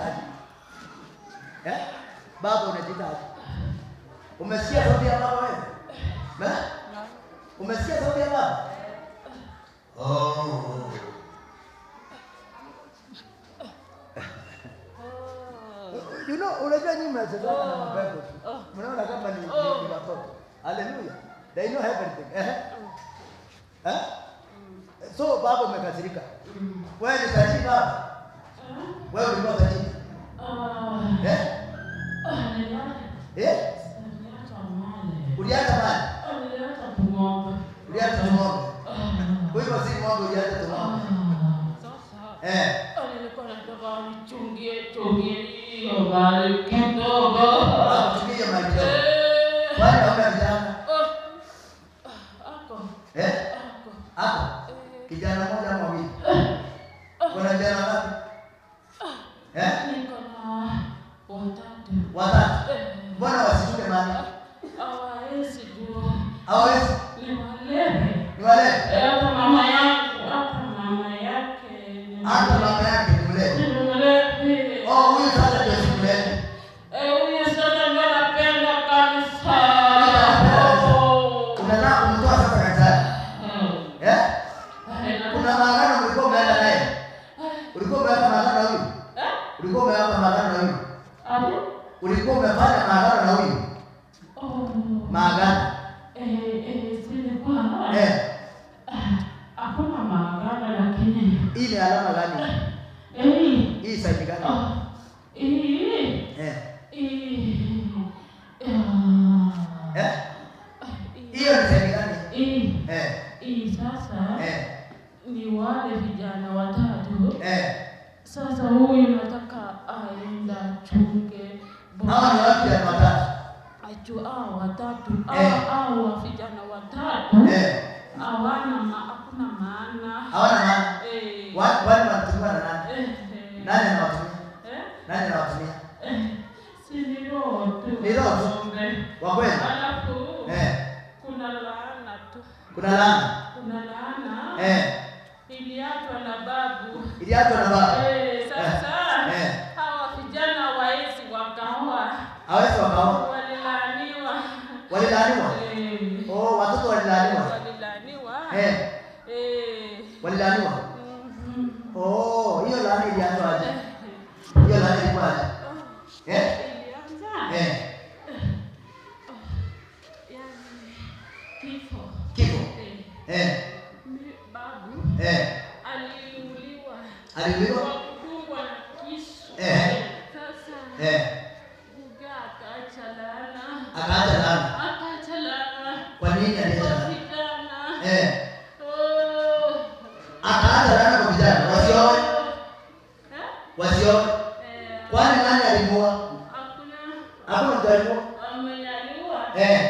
aje? Eh? Baba unajiita aje? Umesikia sauti ya baba wewe? Eh? Umesikia sauti ya baba? Oh. You know, unajua nyinyi mnacheza na mapepo tu. Mnaona kama ni watoto. Hallelujah. They know everything. Eh? Eh? So baba umekasirika. Wewe ni tajiri baba? Wewe ulikuwa tajiri? Eh? Eh? Uliacha mali? Uliacha ng'ombe. Kwa hivyo si ng'ombe, uliacha tu ng'ombe. Eh. Nilikuwa nataka unichungie chungie hiyo mali kidogo. Akuchungie mali kidogo. Kwani hauna vijana? Ako. Eh? Ako. Ako. Kijana mmoja ama wawili? Kuna vijana ngapi? Eh? Niko na watatu. Watatu. Mbona wasichunge mali? Hawawezi jua. Hawawezi. Ni walevi. Ni walevi. Hata mama yangu, hata mama yake. Hata mama yake ni mlevi. Ni mlevi. Oh, huyu sasa ndio si mlevi. Huyu sasa ndio anapenda kanisa. Unataka kumtoa sasa kanisani? Eh? Kuna maagano ulikuwa umeenda naye? Ulikuwa umeweka maagano na huyu? Ulikuwa umeweka maagano na huyu? Ulikuwa umefanya maagano na huyu? Maagano. Eh. Hakuna maagano lakini. Hii ni alama gani? Hii saini gani? Eh. Eh? Hiyo ni saini gani? Eh. Hii sasa Eh. ni wale vijana watatu. Eh. Sasa huyu nataka aenda chunge. Hawa ni wapi vijana watatu? Achu hao watatu. Eh. Hao vijana watatu. Eh. Hawana hakuna maana. Hawana maana. Eh. Wale wanatumiwa na nani? Eh. Nani anawatumia? Eh? Nani anawatumia? Eh. Si ni roho tu. Ni roho tu. Wa kweli? Alafu Eh. kuna laana tu. Kuna laana. Kuna laana. Eh. Iliachwa na babu. Iliachwa na babu. Eh, sasa Eh. hawa vijana hawawezi wakaoa. Hawezi wakaoa. Walilaaniwa. Walilaaniwa? Eh. Oh, watoto walilaaniwa. Walilaaniwa. Eh. Eh. Walilaaniwa? Mhm. Oh, hiyo laana ilianza aje? Hiyo laana ilikuwa aje? Eh? Ilianza. Eh. Yaani kifo. Kifo. Eh. Eh. Babu Eh. aliuliwa. Aliuliwa? Kwa kudungwa na kisu. Eh. Sasa Eh. Guga akaacha laana. Akaacha laana. Akaacha laana. Kwa nini aliacha Kwa laana? vijana. Eh. Oh. Akaacha laana kwa vijana wasioe. Eh? Wasioe. Eh. Kwani nani alimuua? Hakuna. Hakuna mtu alimuua. Ameliua. Eh.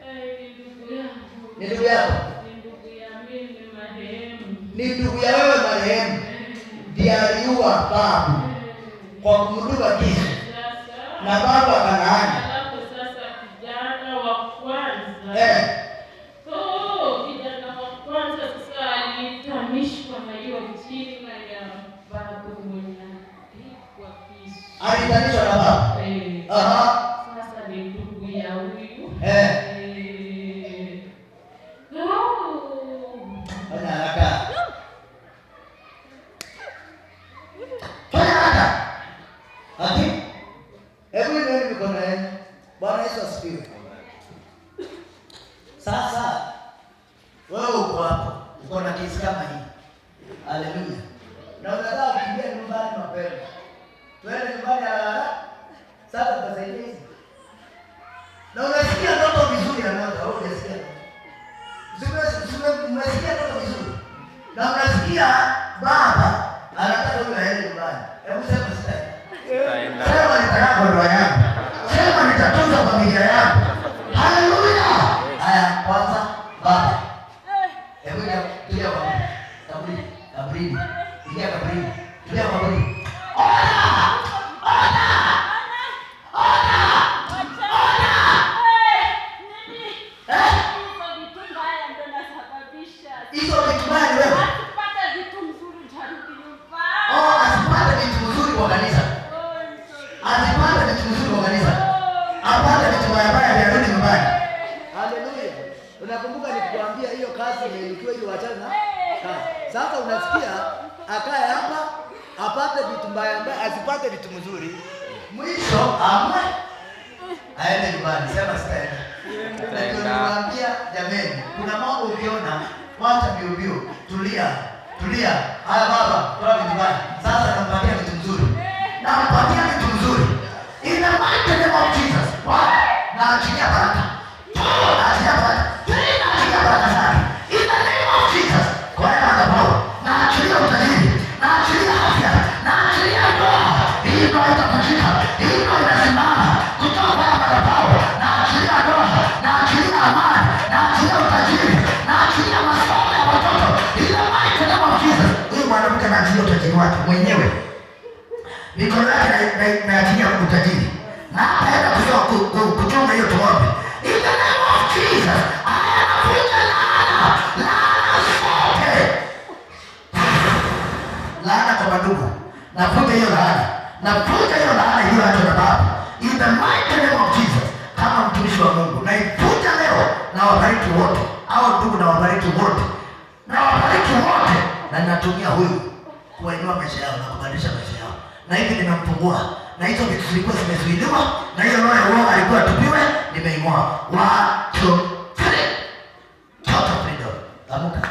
Eh, ni ndugu yangu. Ni ndugu yako? Ni ndugu ya mimi marehemu. Ni ndugu ya wewe marehemu. Ndiye aliua babu kwa kumdunga kisu. Sasa. Na babu akalaani. Alafu sasa kijana wa kwanza. Eh. Oh, kijana wa kwanza sasa alitamishwa na hiyo jina ya babu mwenye alipigwa kisu. Alitamishwa na babu. Eh. Aha. Sasa ni ndugu ya huyu. Eh. Eh. Oh. Fanya haraka. Fanya haraka. Haki? Hebu inueni mikono yenu. Bwana Yesu asifiwe. Sasa wewe uko hapo, uko na kesi kama hii. Haleluya. Na unataka kukimbia nyumbani mapema. Tuende nyumbani haraka. Sasa tutasaidia hizi. Na unasikia ndoto vizuri ya ndoto, au hujasikia? Umesikia ndoto vizuri. Na unasikia baba anataka huyu aende nyumbani. Hebu sema sitaenda. Sema nitaka ndoa yangu. Sema nitatunza familia yangu. Haleluya. Haya, kwanza baba. Hebu ingia, tulia kwa kaburi, kaburini. Ingia kaburini. Tulia kwa kaburi. Ona! Ona! Ona! Ona! Eh? Hizo vitu mbaya ni wewe. Oh, asipate vitu mzuri kwa kanisa. Unakumbuka nikikwambia hiyo kazi imeinukiwa ili uachane na kazi. Sasa unasikia akae hapa apate vitu mbaya mbaya, asipate vitu mzuri, mwisho amwe aende nyumbani. Sema sitaenda. Na ndio niwaambia jameni, kuna mambo ukiona, wacha mbio mbio, tulia tulia. Haya baba, toa vitu mbaya. Sasa nampatia vitu mzuri, nampatia vitu mzuri in the mighty name of Jesus. One, naachilia baraka. Two, naachilia baraka. Three, naachilia baraka zake in the name of Jesus. Kwa hiyo madhabahu naachilia utajiri, naachilia afya, naachilia ndoa. Hii ndoa itavunjika, hii ndoa inasimama kutoka kwa madhabahu. Naachilia ndoa, naachilia amani, naachilia utajiri, naachilia masomo ya watoto in the mighty name of Jesus. Huyu mwanamke anaachilia utajiri wake mwenyewe, mikono yake naachilia utajiri na hataenda kuchunga hiyo tuombe. In the name of Jesus, aya navunja laana, laana zote, laana kwa mandugu, navunja hiyo laana, navunja hiyo laana iliyoachwa na baba. In the mighty name of Jesus, kama mtumishi wa Mungu naivunja leo, na wabariki wote, au ndugu, na wabariki wote, na wabariki wote, na ninatumia huyu kuwainua maisha yao na kubadilisha maisha yao, na hivi nimemfungua, na hizo vitu zilikuwa zimezuiliwa, na hiyo roho ya uoga alikuwa tupiwe, nimeing'oa. One, two, three, total freedom. Amuka.